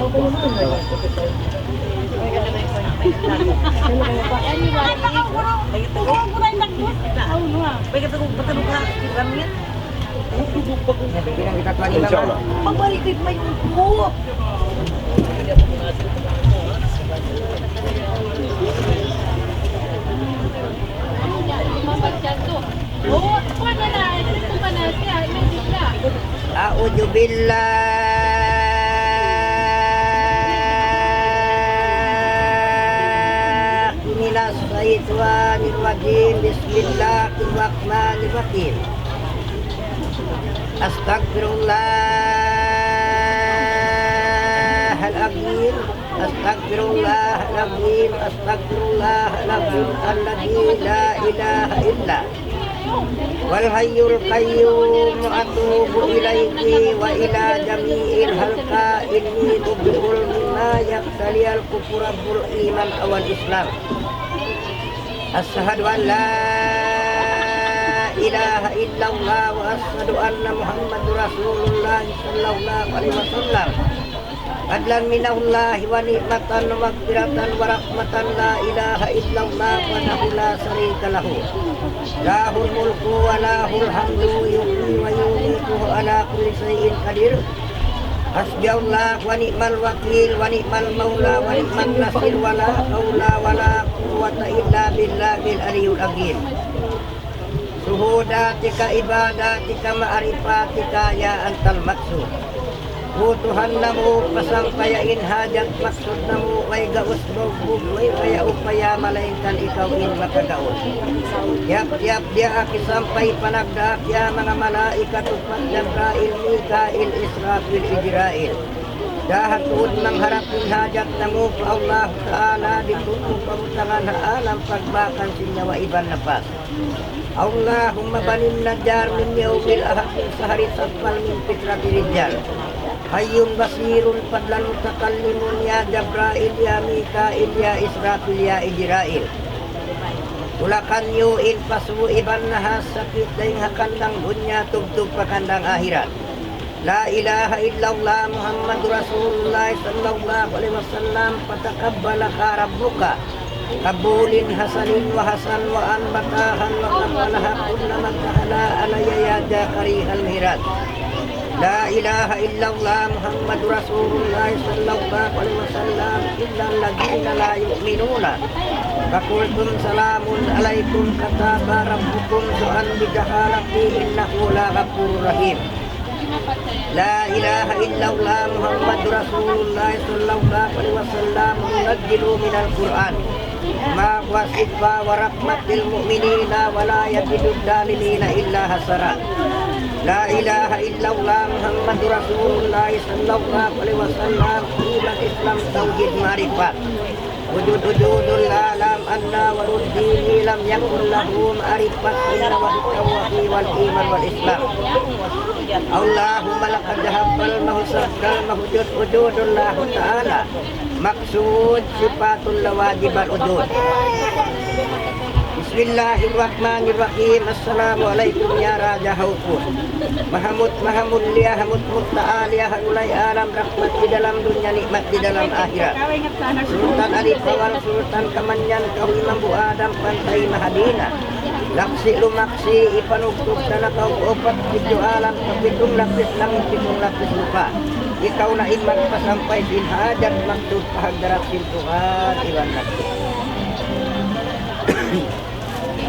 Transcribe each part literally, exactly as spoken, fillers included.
Insya Allah. أعوذ بالله من الشيطان الرجيم. بسم الله الرحمن الرحيم. أستغفر الله العظيم. أستغفر الله العظيم. أستغفر الله العظيم الذي لا إله إلا هو الحي القيوم. أتوب إليه وإلى جميع الخلق. إني مبرئ مما يقتضي الكفر والإيمان والإسلام. أشهد أن لا إله إلا الله وأشهد أن محمد رسول الله صلى الله عليه وسلم. فضلا من الله ونعمة ومغفرة ورحمة. لا إله إلا الله وحده لا شريك له. له الملك وله الحمد يحيي ويميت وعلى كل شيء قدير. حسبي الله ونعم الوكيل ونعم المولى ونعم النصير ولا حول ولا قوة إلا بالله العلي العظيم. شهوداتك عباداتك معرفاتك يا أنت المقصود. O Tuhan namu', pasampaya in hajat maksud namu', way gaus baugbug, way kaya upaya, malaingkan ikaw in makagaus. Tiyap-tiyap diyaak sampay panagdaak ya manga malaikat upat, Jabrail, Mikail, Israfil, Ijrail. Dahat tuud mangharap in hajat namu' pa Allah Ta'ala, di' tuud mu pabutangan ha alam pagbakan sin nyawa iban napas. اللهم بني النجار من يوم الأحد من شهر صفر من فطرة الرجال. حي بصير فضلا متكلم يا جبرائيل يا ميكائيل يا إسرافيل يا إجرائيل. Tulakan niyu in pasu' iban nahas sakit dayn ha kandang dunya tubtub pa kandang akhirat. لا إله إلا الله محمد رسول الله صلى الله عليه وسلم فتقبلها ربك قبول حسن وحسن وأنبتها وكفلها كل من دخل علي يا زاكريا المهراب. لا إله إلا الله محمد رسول الله صلى الله عليه وسلم إلا الذين لا يؤمنون فقلتم سلام عليكم كتب ربكم سوءا بجهالة إنه لغفور رحيم. لا إله إلا الله محمد رسول الله صلى الله عليه وسلم منزل من القرآن ما هو شفاء ورحمة للمؤمنين ولا يزيد الظالمين إلا خسارا. لا إله إلا الله محمد رسول الله صلى الله عليه وسلم إيمان إسلام توحيد معرفة وجود وجود العالم أن ولد ديني لم يكن له معرفة إلا وهو التوحيد والإيمان والإسلام. اللهم لقد هب الموت سد الموجود وجود الله تعالى مقصود صفات الواجب الوجود. بسم الله الرحمن الرحيم. السلام عليكم يا Raja Haukun. Mahamut, mahamulliya, hamut, muta'aliya, hangulay alam, rahmat di dalam dunya, nikmat di dalam akhirat. Sultan Arifawan, Sultan Kamanyan, kaw Imam Bu Adam, Pantay Mahadina. Laksi lumaksi, ipanugtug ta na kaw upat, pitu alam, kapitung lapis langit, pitung lapis lupa'. Ikaw na in magpasampay sin hajat, maksud, pahagdarat sin Tuhan, iban maksud.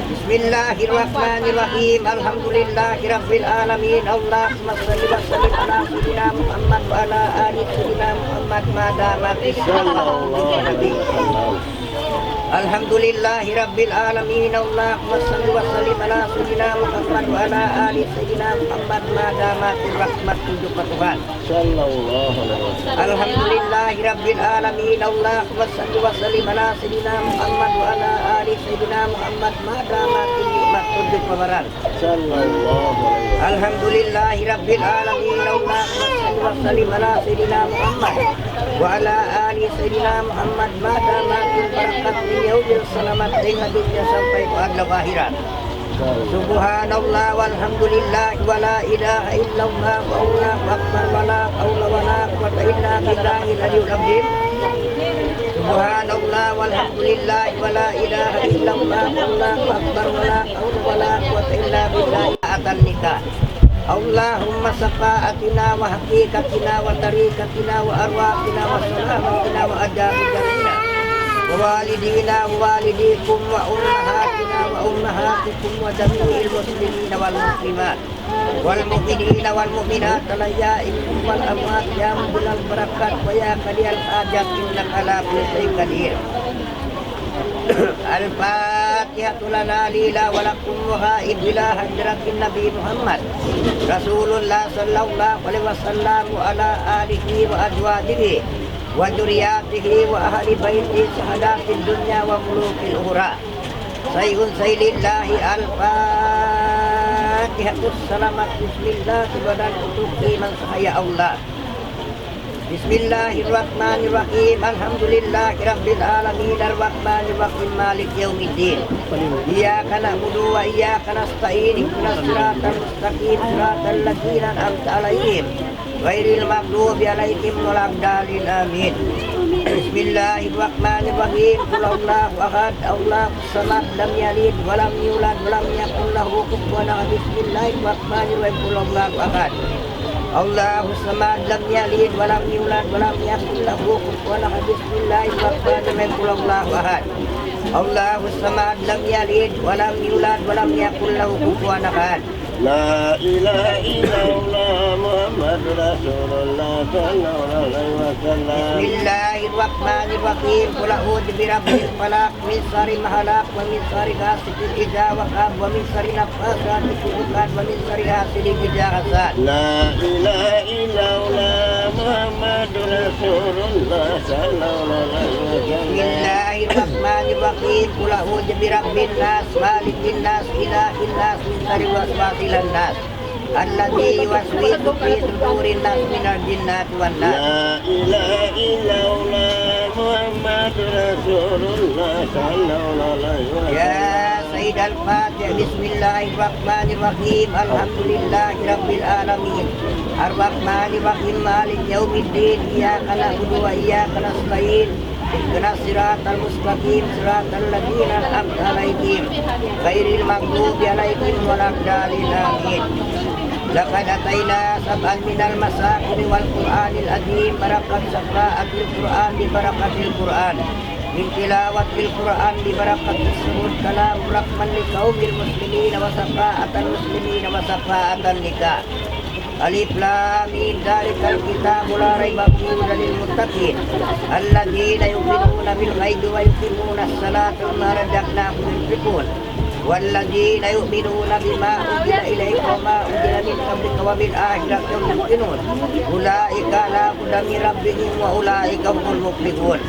بسم الله الرحمن الرحيم. الحمد لله رب العالمين. اللهم صل وسلم على سيدنا محمد وعلى آل سيدنا محمد ما دام في السماء. الحمد لله رب العالمين. اللهم صل وسلم على سيدنا محمد وعلى آل سيدنا محمد ما دام في الرحمة. Tujuh patuhan. صلى الله عليه وسلم. الحمد لله رب العالمين. اللهم صل وسلم على سيدنا محمد وعلى آل سيدنا محمد ما دامت النعمة. Tujuh pabaran. صلى الله عليه وسلم. الحمد لله رب العالمين. اللهم صل وسلم على سيدنا محمد وعلى آل سيدنا محمد ما دامت البركة من يوم السلامة dayn ha dunya sampay pa adlaw akhirat. سبحان الله والحمد لله ولا إله إلا الله والله أكبر ولا حول ولا قوة إلا لله العلي العظيم. سبحان الله والحمد لله ولا إله إلا الله والله أكبر ولا حول ولا قوة إلا بالله. ساعة النكاح. اللهم شفاعتنا وحقيقتنا وطريقتنا وأرواحنا وسلامتنا وأجابتنا ووالدينا ووالديكم وأمهاتنا وأمهاتكم وجميع المسلمين والمسلمات والمؤمنين والمؤمنات الأحياء منهم والأموات يا مجيب البركات ويا قاضي الحاجات إنك على كل شيء قدير. الفاتحة لنا ليلة ولكم وغائب إلى حضرة النبي محمد رسول الله صلى الله عليه وسلم وعلى آله وأزواجه وذرياته وأهل بيته سعداء الدنيا وملوك الأخرى. Saihun sai lillahi al-Fatihah. Salamat, bismillah, ibadan utuk iman sahaya Allah. بسم الله الرحمن الرحيم. الحمد لله رب العالمين. الرحمن الرحيم. مالك يوم الدين. إياك نعبد وإياك نستعين. اهدنا الصراط المستقيم. صراط الذين أنعمت عليهم غير المغضوب عليهم ولا الضالين. آمين. بسم الله الرحمن الرحيم. قل هو الله أحد. الله الصمد. لم يلد ولم يولد ولم يكن له كفوا أحد. بسم الله الرحمن الرحيم. قل هو الله أحد. الله الصمد. لم يلد ولم يولد ولم يكن له كفوا أحد. بسم الله الرحمن الرحيم. قل هو الله أحد. الله الصمد. لم يلد ولم يولد ولم يكن له كفوا أحد. لا إله إلا الله محمد رسول الله صلى الله عليه وسلم. بسم الله الرحمن الرحيم. قل أعوذ برب الفلق. من شر ما خلق ومن شر غاسق إذا وقب ومن شر النفاثات في العقد ومن شر حاسد إذا حسد. لا إله إلا الله محمد رسول الله صلى الله عليه وسلم. بسم الله الرحمن الرحيم. قل أعوذ برب الناس مالك الناس إله الناس من شر الوسواس الخناس الذي يوسوس في صدور الناس من الجنة والناس. لا إله إلا الله محمد رسول الله صلى الله عليه وسلم. يا سيد الفاتح، بسم الله الرحمن الرحيم. الحمد لله رب العالمين. الرحمن الرحيم. مالك يوم الدين. إياك نعبد وإياك نستعين. اهدنا الصراط المستقيم، صراط الذين أنعمت عليهم، غير المغضوب عليهم ولا الضالين. آمين. لقد أتينا سبعا من المثاني والقرآن العظيم. بركة شفاعة القرآن ببركة القرآن. من تلاوة القرآن ببركة السرور. كلام رحمة لقوم المسلمين وشفاعة المسلمين وشفاعة النكاح. ألف لام ميم. ذلك الكتاب لا ريب فيه هدى للمتقين الذين يؤمنون بالغيب ويقيمون الصلاة ومما رزقناهم ينفقون والذين يؤمنون بما أنزل إليك وما أنزل من قبلك وبالآخرة هم يوقنون أولئك على هدى من ربهم وأولئك هم المفلحون.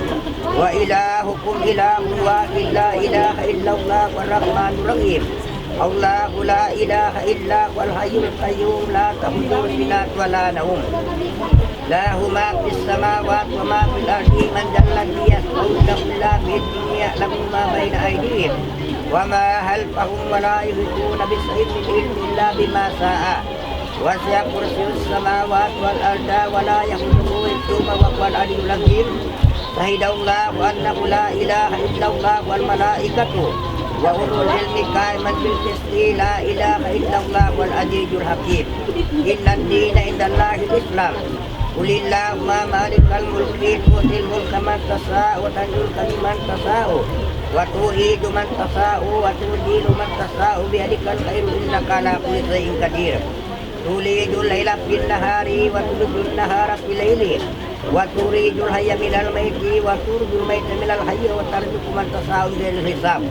وإلهكم إله واحد لا إله إلا الله الرحمن الرحيم. الله لا إله إلا هو الحي القيوم لا تأخذه سنة ولا نوم له ما في السماوات وما في الأرض من ذا الذي يشفع عنده إلا بإذنه يعلم ما بين أيديهم وما خلفهم ولا يحيطون بشيء من علمه إلا بما شاء وسع كرسيه السماوات والأرض ولا يئوده حفظهما وهو العلي العظيم. شهد الله أنه لا إله إلا الله والملائكة وأولو العلم قائما بالقسط لا إله إلا الله العزيز الحكيم. إن الدين عند الله الإسلام. قل اللهم مالك الملك تؤتي الملك من تشاء وتنزع الملك ممن تشاء وتعز من تشاء وتذل من تشاء بيدك الخير إنك على كل شيء قدير. تولج الليل في النهار وتولج النهار في الليل وتخرج الحي من الميت وتخرج الميت من الحي وترزق من تشاء بغير حساب.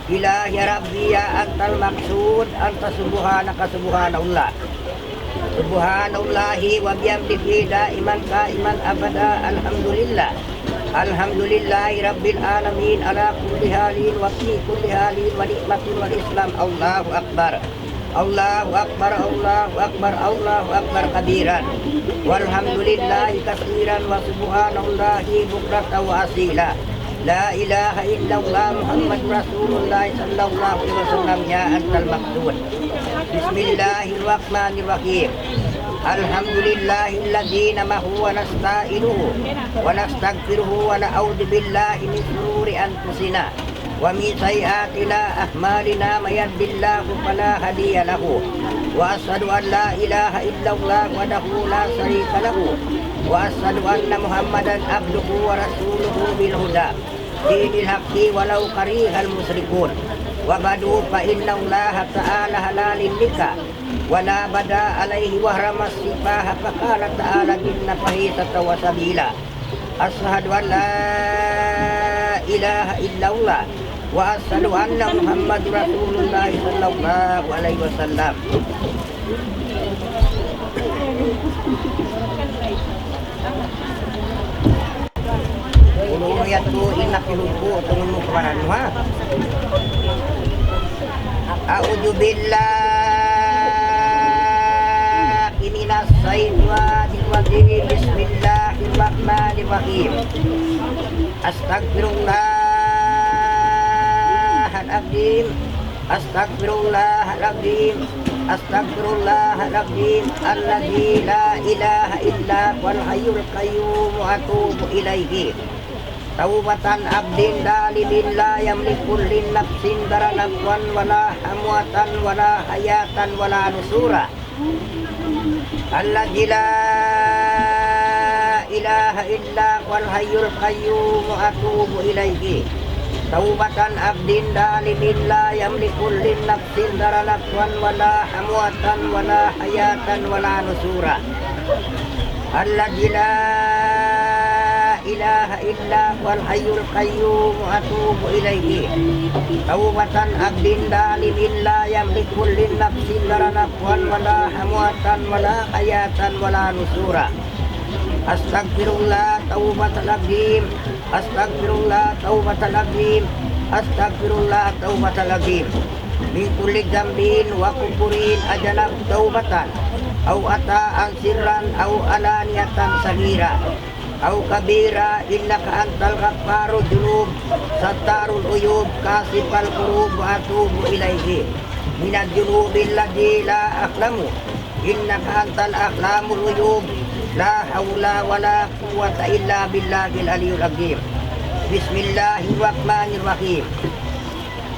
إلهي ربي يا أنت المقصود أنت سبحانك سبحان الله. سبحان الله وبحمده دائما قائما أبدا. الحمد لله. الحمد لله رب العالمين على كل حال وفي كل حال ونعمة والإسلام. الله أكبر. الله أكبر، الله أكبر، الله أكبر كبيرا. والحمد لله كثيرا وسبحان الله بكرة وأصيلا. لا إله إلا الله محمد رسول الله صلى الله عليه وسلم يا أنت المقصود. بسم الله الرحمن الرحيم. الحمد لله الذي نحمده ونستعينه ونستغفره ونعوذ بالله من شرور أنفسنا ومن سيئات أعمالنا. من يهد الله فلا هادي له، وأشهد أن لا إله إلا الله وحده لا شريك له، وأشهد أن محمدا عبده ورسوله بالهدى دين الحق ولو كره المشركون. وبعد، فإن الله تعالى حرم النكاح ولا بدع عليه وحرم السفاح، فقال تعالى: إن فاحشة وسبيلا. أشهد أن لا إله إلا الله وأشهد أن محمد رسول الله صلى الله عليه وسلم. Unu yadtu in nakilugku, tungun mu kabaran mu, ha? أعوذ بالله من الشيطان الرجيم. بسم الله الرحمن الرحيم. أستغفر الله العظيم. أستغفر الله العظيم. أستغفر الله العظيم الذي لا إله إلا هو الحي القيوم وأتوب إليه. توبة عبد ظالم لا يملك لنفسه ضرا نفعا ولا أمواتا ولا حياة ولا نشورا. الذي لا إله إلا هو الحي القيوم وأتوب إليه. توبة عبد ظالم لا يملك لنفسه ضرا نفعا ولا أمواتا ولا حياة ولا نشورا. الذي لا إله إلا هو الحي القيوم وأتوب إليه. توبة عبد ظالم لا يملك لنفسه ضرا نفعا ولا أمواتا ولا حياة ولا نشورا. أستغفر الله توبة العظيم. أستغفر الله توبة العظيم. أستغفر الله توبة العظيم. من كل ذنب وكفر أجنب توبة أو خطأ سرا أو علانية صغيرا أو كبيرا إنك أنت الغفار الذنوب ستار العيوب كاشف الكروب وأتوب إليه من الذنوب التي لا أعلم إنك أنت علام الغيوب. لا حول ولا قوة إلا بالله العلي العظيم. بسم الله الرحمن الرحيم.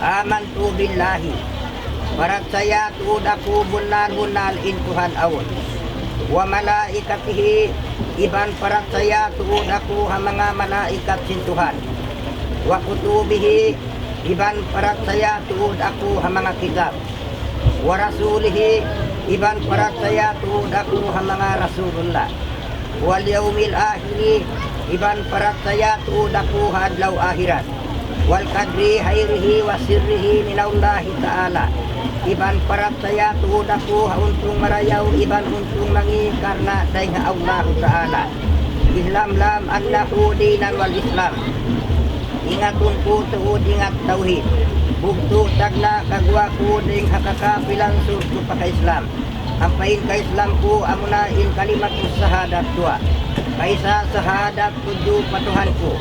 آمنت بالله. Parachaya tuud aku bunnal-bunnal in Tuhan awn. وملائكته, iban parachaya tuud aku ha manga malaikat sin Tuhan. وكتبه, iban parachaya tuud aku ha manga kitab. ورسله, iban parachaya tuud aku ha manga Rasulullah. واليوم الآخر, iban parachaya tuud aku ha adlaw akhirat. والقدر خيره وشره من الله تعالى, iban parachaya tuud aku ha untung marayaw iban untung mangi' karna' dayn ha Allah Ta'ala. اعلم أنه دين والإسلام. Ingatun ku tuud ingat tawhid. Bugtu' tagna' kaguwa' ku dayn ha kakapilan surtu' pa ka-Islam. Ampa in ka-Islam ku amuna in kalimatus shahadat duwa. Kaisa shahadat tudju pa Tuhan ku.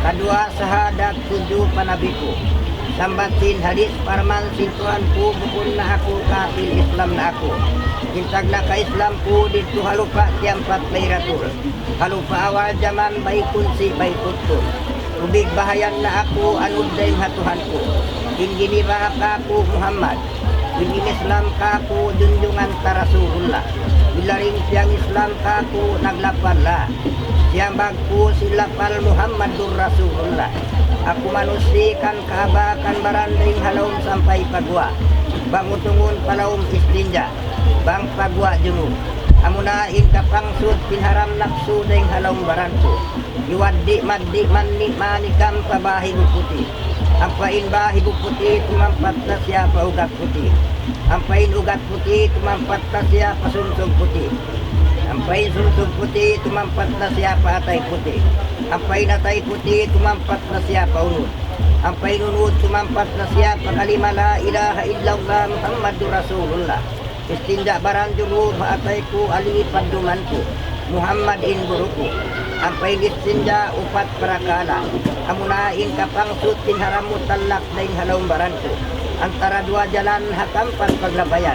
Kaduwa shahadat tudju pa Nabi ku. Sambat sin hadis parman sin Tuhan ku, bukun na aku kapil, Islam na aku. In tagna' ka-Islam ku didtu ha lupa' tiyampat Laylatul. Ha lupa' awal jaman Baytunsi, Baytuttun. Tubig bahayan na aku anud dayn ha Tuhan ku. In giniba kaku' Muhammad. In in-Islam kaku' junjungan ta Rasulullah. Ilaring tiyang Islam kaku' naglapal la. Siyambag ku sin lapal Muhammadur Rasulullah. Aku manusikan kaabakan baran dayn ha lawm sampay pa guwa'. Bang utungun pa lawm istinja'. Bang pa guwa' junub. Amuna in kapangsud sin haram napsu dayn ha lawm baran ku. Iwaddi' maddi' manni' manikam pa bahibu puti'. Ampa in bahibu puti' tumampat na siya pa ugat puti'. Ampa in ugat puti' tumampat na siya pa sunsug puti'. Ampa in sunsug puti' tumampat na siya pa atay puti'. Ampa in atay puti' tumampat na siya pa unud. Ampa in unud tumampat na siya pa kalima la ilaha illallah Muhammadur Rasulullah. Istinja' baran junub ha atay ku, Ali padduman ku, Muhammad in guru ku. Ampa in istinja' upat parakala'. Amuna in kapangsud sin haram mutallak dayn ha lawm baran ku. Antara duwa jalan ha tampat paglabayan.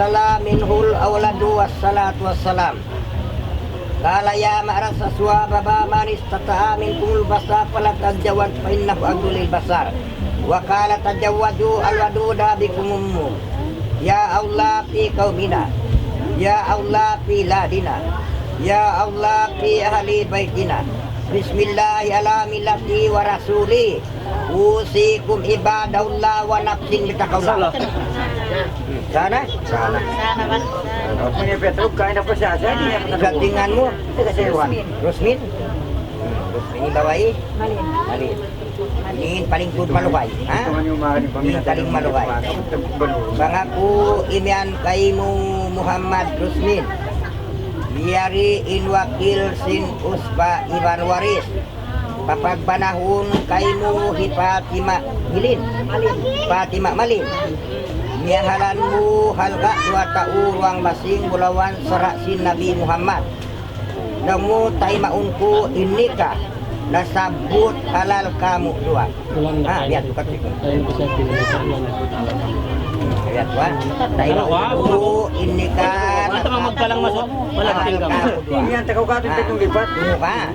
السلام منه الأولد والصلاة والسلام. قال: يا معشر الشباب، من استطاع منكم الباءة فليتزوج فإنه أغض للبصر. وقال: تزوجوا الودود بكم أمه. يا الله في قومنا، يا الله في بلادنا، يا الله في أهل بيتنا. بسم الله على ملة ورسوله. أوصيكم عباد الله ونفسي بتقوى الله. Sana? Sana. Sana, Bang. Punya Petruk, kain apa sih? Saya punya Petruk. Gantingan mu? Itu kasih Wan. Rusmin? Hmm, Rusmin ini bawa i? Malin. Malin. Ini paling good maluhay, ha? Ini paling maluhay. Bang aku imiyan kaymu Muhammad Rusmin. Yari in wakil sin usba iban waris. Papagbanahun kaymu hi Fatima Milin. Fatima Malin. Miyahalan mu halga' duwa tau ruwang basing bulawan sara' sin Nabi Muhammad. Laung mu taymaun ku in nikah, nasabbut halal kamu duwa. Ha, lihat buka tu. Lihat, wa. Taymaun ku in nikah, nasabbut halal kamu duwa. Ini yang tegak kau tu, ha. Tunggu, ha.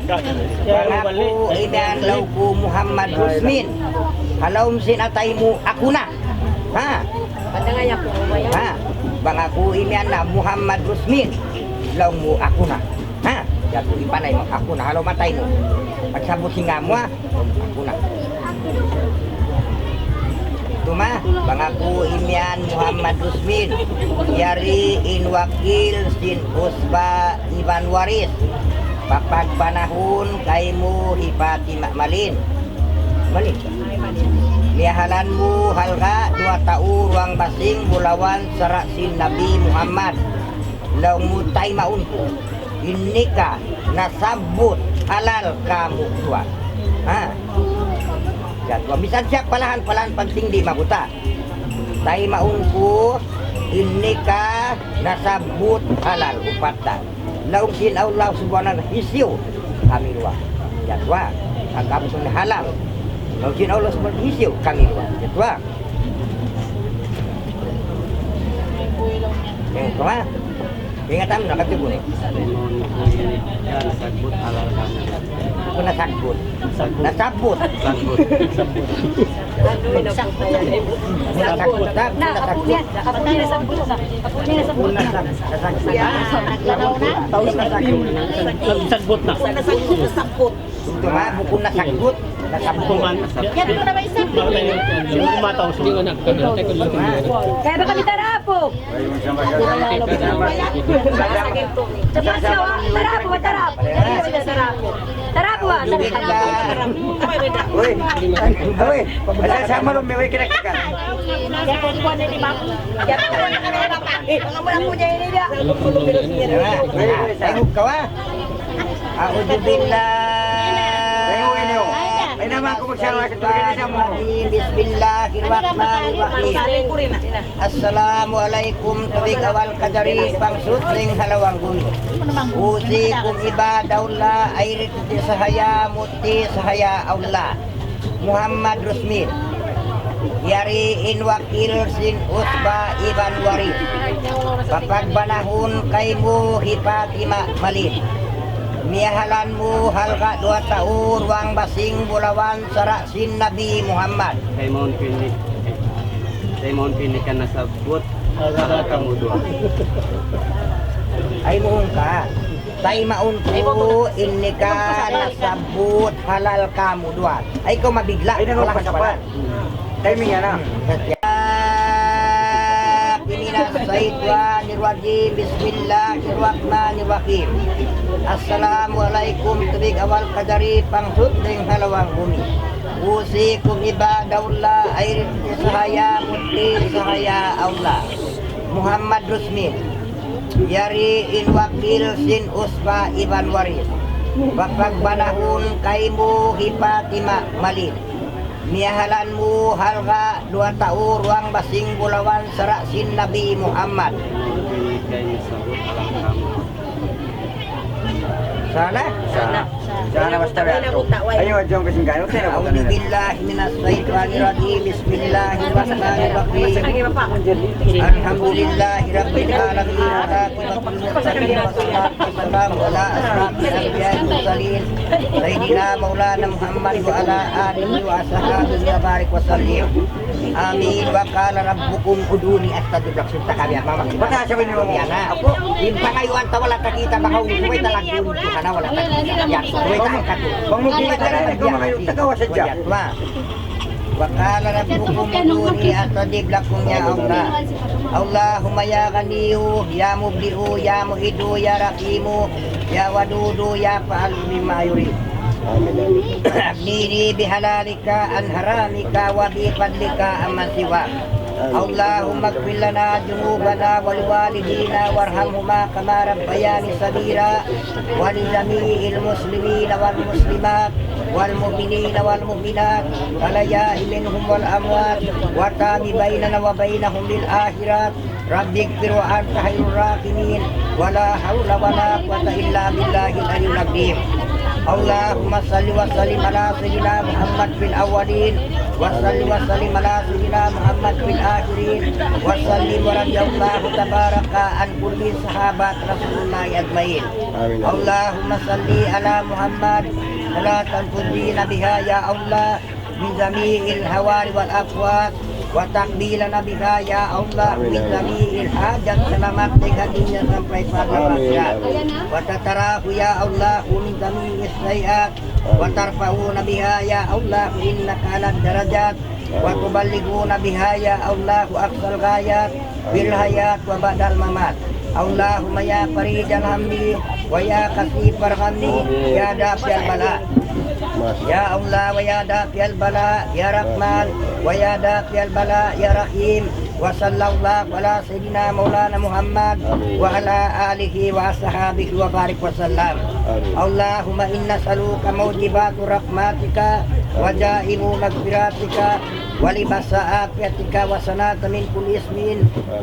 Bang aku imiyan laung ku Muhammad Rusmin. Halaum sin atay mu aku na. Ha? Ha? Bang aku imiyan na Muhammad Rusmin. Laung mu aku na. Ha? Yadtu ipanay mu aku na. Halaum atay mu. Pagsabbut sin ngamu, ha? Laung mu aku na. Tuma, bang aku imiyan Muhammad Rusmin. Yari in wakil sin usba iban waris. Papagbanahun kaymu hi Fatima Malin. Malin. Miyahalan mu halga' duwa tau ruwang basing bulawan sara' sin Nabi Muhammad. Laung mu taymaun ku. In nikah nasabbut halal kamu duwa. Ha? Yadtu, misan siya palahan-palahan pagtingdi' mabuta'. Taymaun ku in nikah nasabbut halal upat da. Laung sin Allah Subhanahu wa Ta'ala hisiyu kami duwa. Yadtu, ha? Kamu sun halal. Laung sin Allah Subhanahu wa Ta'ala hisiyu kami duwa. Yadtu, ha? Yadtu, ha? Ingatan mu na, katibu ni. Nasabbut halal kamu. Bukun nasabbut. Nasabbut. Nasabbut. Bukun nasabbut, ha? Bukun nasabbut. Bukun nasabbut. Bukun nasabbut. Nasabbut na. Nasabbut. Bukun nasabbut. Nasabbut. Yadtu na ba isab? Mataw siya. Kaya ba kami tarapo? Tarapo, tarapo. Tarapo, ah. Uy, uy, basta sa malum, may kinakakan. Tengok kau, ah. A'udzubillah. Ay, naman ako magsama sa tulad sa mo. Bismillahirrahmanirrahim. Assalamu alaykum, tubig awal kajari, pangsut ring halawang gumi. Usikum ibadallah, ay rikti sahaya, muti sahaya Allah. Muhammad Rusmin. Yari in wakil sin usba iban waris. Papagbanahun kaymu hi Fatima Malin. Miyahalan mu halga' duwa tau ruwang basing bulawan sara' sin Nabi Muhammad. Taymaun ku in nikah. Taymaun ku in nikah nasabbut halal kamu duwa. Ay muhun ka. Taymaun ku in nikah nasabbut halal kamu duwa. Ay kaw mabigla'. Ay, nagpasapat. Timing yan, ah. Minash shaytanir rajim. Bismillahirrahmanirrahim. Assalamu alaykum, tubig awal kajari, pangsut ring halawang gumi. Usikum ibadallah, ay rikti sahaya, muti sahaya Allah. Muhammad Rusmin. Yari in wakil sin usba iban waris. Papagbanahun kaymu hi Fatima Malin. Miyahalan mu halga' duwa tau ruwang basing bulawan sara' sin Nabi Muhammad. Sana? Sana. Sana basta ba ito? Ayaw, adjong kasing kayo. Sino ba أعوذ بالله من الشيطان الرجيم. بسم الله الرحمن الرحيم. الحمد لله رب العالمين. والعاقبة للمتقين. والصلاة والسلام على أشرف الأنبياء والمرسلين. سيدنا مولانا محمد وعلى آله وأصحابه وبارك وسلم. آمين. وقال ربكم ادعوني أستجب لكم. Mataas siya, Pinoy. Yan na. Apo. In pangayuan ta wala' ta kita', bang awn subay ta lagun, subay ta lagun. Yan, subay ta angkat. Bang mu kita', ikaw mangayu', tagawa sadja. Yan, ma. وقال ربكم ادعوني أستجب لكم يا الله. اللهم يا غني يا مبدئ يا معيد يا رحيم يا ودود يا فعال لما يريد. أغنني بحلالك عن حرامك وبفضلك عمن سواك. اللهم اغفر لنا ذنوبنا ولوالدينا وارحمهما كما ربياني صغيرا ولجميع المسلمين والمسلمات والمؤمنين والمؤمنات الأحياء منهم والأموات وتاب بيننا وبينهم بالآخرة. رب اغفر وأنت خير الراحمين. ولا حول ولا قوة إلا بالله العلي العظيم. اللهم صل وسلم على سيدنا محمد في الأولين، وصل وسلم على سيدنا محمد في الآخرين، وسلم ورضي الله تبارك عن كل صحابة رسول الله أجمعين. آمين. اللهم صل على محمد صلاة تنجينا بها يا الله من جميع الأهوال والأقوات، وتقضي لنا بها يا الله من جميع الحاجات. Selamat dayn ha dunya sampay pa akhirat. وتتراه يا الله من جميع السيئات، وترفعنا بها يا الله إنك أعلى الدرجات، وتبلغنا بها يا الله أقصى الغايات في الحياة وبعد الممات. اللهم يا فريج الهم ويا كاشف الغم يا دافع البلاء. يا الله ويا دافع البلاء يا رحمن ويا دافع البلاء يا رحيم. وصلى الله على سيدنا مولانا محمد وعلى آله وأصحابه وبارك وسلم. اللهم إنا نسألك موجبات رحمتك وعزائم مغفرتك ولباس عافيتك والسلامة من كل إثم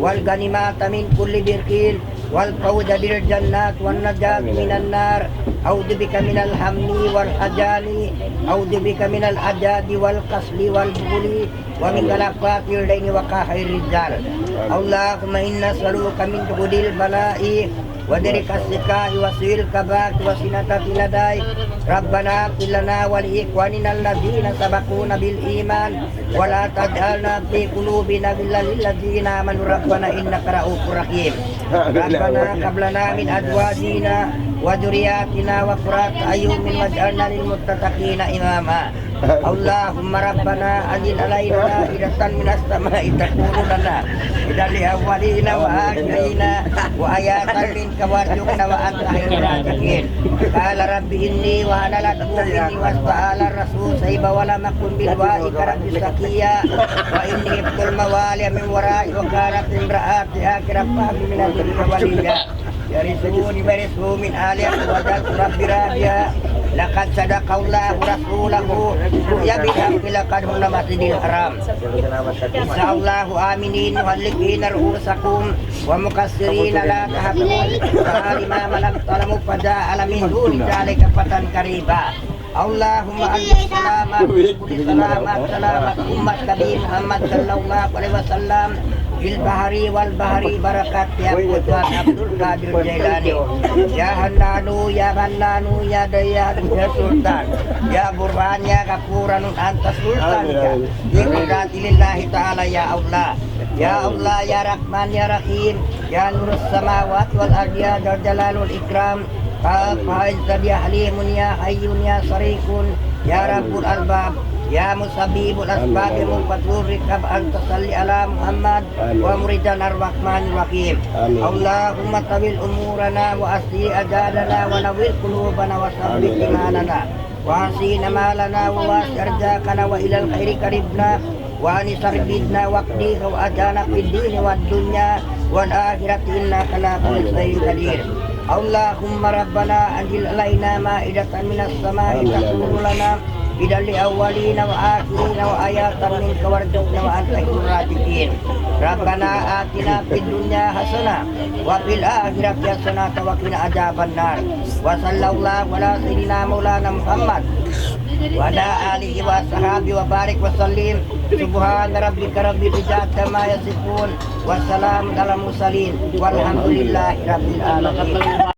والغنيمة من كل بر والفوز بالجنة والنجاة من النار. أعوذ بك من الهم والحزن. أعوذ بك من العجز والكسل والبخل ومن غلبة الدين وقهر الرجال. اللهم إنا نسألك من جهد البلاء ودرك الشقاء وسوء القضاء وسيئة الأداء. ربنا اغفر لنا ولإخواننا الذين سبقونا بالإيمان ولا تجعل في قلوبنا غلا للذين آمنوا ربنا إنك رءوف رحيم. ربنا هب لنا من أزواجنا وذرياتنا قرة أعين واجعلنا للمتقين إماما. اللهم ربنا أنزل علينا مائدة من السماء تكون لنا عيدا لأولنا وآخرنا وآية منك وارزقنا وأنت خير الرازقين. قال رب إني وهن العظم مني واشتعل الرأس شيبا ولم أكن بدعائك رب شقيا وإني خفت الموالي من ورائي وكانت امرأتي عاقرا فهب لي من لدنك وليا يرثني ويرث من آل يعقوب واجعله رب رضيا. لقد صدق الله رسوله الرؤيا بالحق لقد أبلغ المسجد الحرام. إن شاء الله آمنين محلقين رؤوسكم ومقصرين لا تخافون فعلم ما لم تعلموا فجعل من دون ذلك فتحا قريبا. اللهم أنت السلام، سلامة، سلامة أمة النبي محمد صلى الله عليه وسلم في البحر والبحر بركات يا سلطان عبد القادر الجيلاني. يا حنان، يا منان، يا ديان، يا سلطان، يا برهان، يا غفور، أنت سلطان. يا قدرة لله تعالى يا الله. يا الله، يا رحمن، يا رحيم، يا نور السماوات والأرض، يا ذا الجلال والإكرام. قاف، هاء، صاد، يا حليم، يا حي، يا شريك، يا رب الأرباب، يا مسبب الأسباب، يا منفذ الركاب، أنت صل على محمد ومريد الرحمن الرحيم. اللهم طول أمورنا وأصلح أحوالنا ونور قلوبنا وثبت إيماننا وحسن أعمالنا ووسع أرزاقنا وإلى الخير قربنا وأن تربيتنا واقضيها وأجرنا في الدين والدنيا والآخرة إنك على كل شيء قدير. اللهم ربنا أنزل علينا مائدة من السماء تكون لنا عيدا للأولين والآخرين وآية منك وارزقنا وأنت خير الرازقين. ربنا آتنا في الدنيا حسنة وفي الآخرة حسنة وقنا عذاب النار. وصلى الله على سيدنا مولانا محمد وعلى آله وأصحابه وبارك وسلم. سبحان ربك رب العزة عما يصفون، وسلام على المرسلين، والحمد لله رب العالمين.